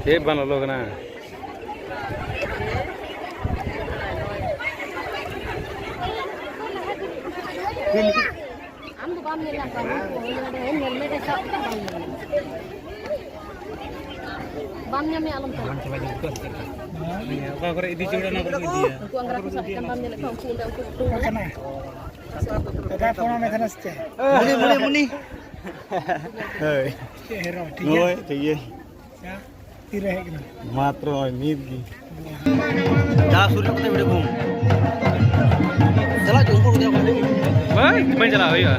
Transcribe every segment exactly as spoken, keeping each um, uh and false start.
ᱪᱮᱫ ᱵᱟᱝ ᱞᱚᱞᱚ ᱠᱟᱱᱟ? ᱟᱢ ᱫᱚ ᱵᱟᱢ ᱧᱮᱞ ᱧᱟᱢ ᱠᱚᱣᱟ, ᱩᱱᱠᱩ ᱧᱮᱞ ᱢᱮ, ᱰᱷᱮᱨ ᱧᱮᱞ ᱢᱮ, ᱰᱷᱮᱨ ᱥᱟᱵ ᱠᱟᱛᱮ ᱵᱟᱢ ᱧᱮᱞ ᱧᱟᱢᱟ᱾ ᱵᱟᱢ ᱧᱟᱢᱮᱭᱟ, ᱟᱞᱚᱢ ᱪᱟᱞᱟᱜᱼᱟ᱾ ᱚᱠᱟ ᱠᱚᱨᱮ ᱤᱫᱤ ᱦᱚᱪᱚ ᱠᱟᱱᱟ, ᱚᱠᱟ ᱠᱚᱨᱮ ᱠᱚ ᱤᱫᱤᱭᱟ? ᱩᱱᱠᱩ ᱟᱝᱜᱽᱨᱟ ᱠᱚ ᱥᱟᱵ ᱠᱟᱛᱮ ᱵᱟᱢ ᱧᱮᱞᱮᱫ ᱠᱚᱣᱟ, ᱩᱱᱠᱩ ᱚᱸᱰᱮ ᱩᱱᱠᱩ ᱴᱩ ᱠᱟᱱᱟ᱾ ᱫᱟᱫᱟ ᱯᱷᱳᱱ ᱢᱮ ᱛᱟᱦᱮᱱᱟ ᱥᱮ ᱪᱮᱫ? ᱢᱩᱱᱤ, ᱢᱩᱱᱤ, ᱢᱩᱱᱤ᱾ ᱦᱳᱭ᱾ ᱪᱮᱫ ᱦᱮᱨᱚ, ᱴᱷᱤᱠ ᱜᱮᱭᱟ? ᱦᱳᱭ, ᱴᱷᱤᱠ ᱜᱮᱭᱟ᱾ ᱦᱮᱸ? ᱛᱤᱨᱮ ᱦᱮᱡ ᱠᱟᱱᱟ? ᱢᱟᱛᱨᱚ ᱱᱚᱜᱼᱚᱭ ᱱᱤᱛ ᱜᱮ᱾ ᱡᱟ ᱥᱩᱨ ᱧᱚᱜ ᱠᱟᱛᱮ video ᱠᱚ᱾ ᱪᱟᱞᱟᱜ ᱪᱚ, ᱩᱱᱠᱩ ᱠᱚ ᱵᱟᱝ, ᱵᱟᱹᱧ ᱪᱟᱞᱟᱜ ᱦᱩᱭᱩᱜᱼᱟ᱾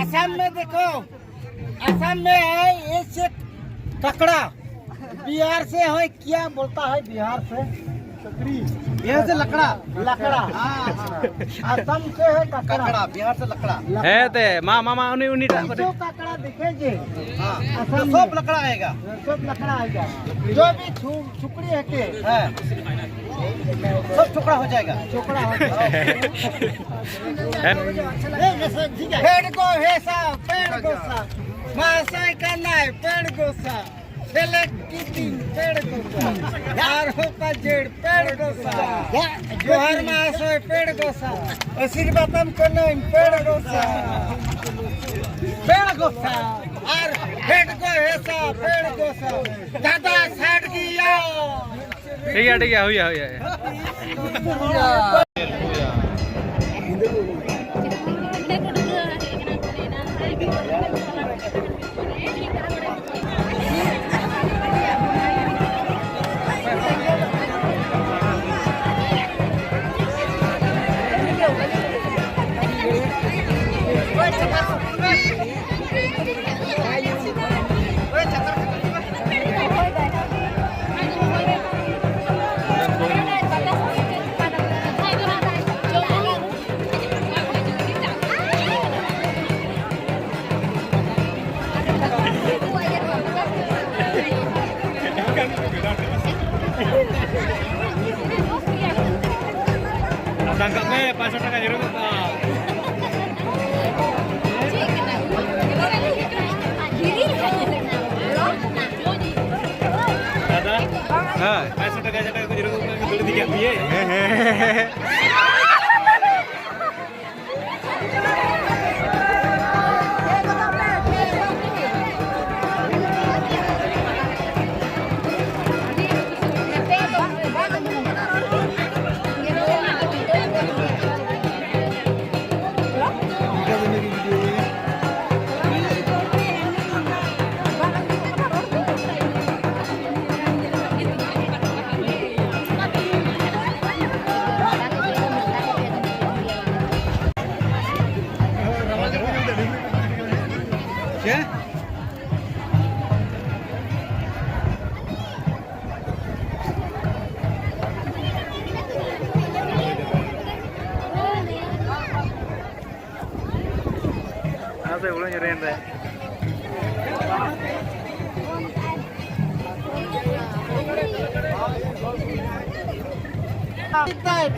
आसाम में देखो, आसाम में है ये से ककड़ा, बिहार से है, क्या बोलता है बिहार से? बिहार से लकड़ा। लकड़ा। हाँ। असम से है ककड़ा। ककड़ा, बिहार से लकड़ा। ᱦᱮᱸ ᱛᱮ, ᱢᱟ, ᱢᱟ, ᱢᱟ, ᱩᱱᱤ, ᱩᱱᱤᱴᱟᱜ ᱠᱚ ᱫᱮ- जो ककड़ा देखेंगे। हाँ। असम तो सब में। लकड़ा आएगा। सब लकड़ा आएगा। जो भी छु-, छुकड़ी है के। हाँ। सब छोकरा हो जाएगा। छोकरा हो जाएगा। ᱦᱮᱸ᱾ पेड़ को हेसा, पेड़ को सा। महाशय का नाय, पेड़ को सा। Select Kitty, पेड़ को सा। आर हो पजेड़, पेड़ को सा। जोहार महाशय, पेड़ को सा। आशीर्वादम को नहीं, पेड़ को सा। पेड़ को सा। आर हेड को हेसा, पेड़ को सा। दादा साठ की यार। ᱴᱷᱤᱠ ᱜᱮᱭᱟ, ᱴᱷᱤᱠ ᱜᱮᱭᱟ, ᱦᱩᱭᱟ, ᱦᱩᱭᱟ᱾ ᱥᱟᱵ ᱠᱟᱜ ᱢᱮ, ᱯᱟᱸᱪᱥᱚ ᱴᱟᱠᱟ ᱡᱟᱹᱨᱩᱲᱚᱜ ᱠᱟᱱᱟ᱾ ᱫᱟᱫᱟ, ᱦᱮᱸ᱾ ᱯᱟᱸᱪᱥᱚ ᱴᱟᱠᱟ, ᱦᱟᱡᱟᱨ ᱴᱟᱠᱟ ᱠᱚ ᱡᱟᱹᱨᱩᱲᱚᱜ ᱠᱟᱱᱟ, ᱫᱟᱹᱲ ᱤᱫᱤ ᱠᱟᱜ ᱯᱮᱭᱟᱭ᱾ ᱦᱮᱸ, ᱦᱮᱸ, ᱦᱮᱸ, ᱦᱮᱸ᱾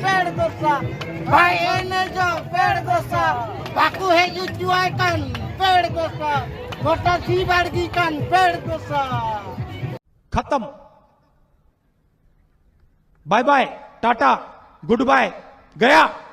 ᱯᱮᱲ ᱜᱚᱥᱟ, ᱵᱟᱭ ᱮᱱᱮᱡᱚᱜ ᱯᱮᱲ ᱜᱚᱥᱟ, ᱵᱟᱠᱚ ᱦᱮᱡ ᱦᱚᱪᱚᱣᱟᱭ ᱠᱟᱱ ᱯᱮᱲ ᱜᱚᱥᱟ, ᱜᱚᱴᱟ ᱥᱤ ᱵᱟᱲᱜᱤ ᱠᱟᱱ ᱯᱮᱲ ᱜᱚᱥᱟ᱾ खत्म। Bye bye, tata, goodbye, गया।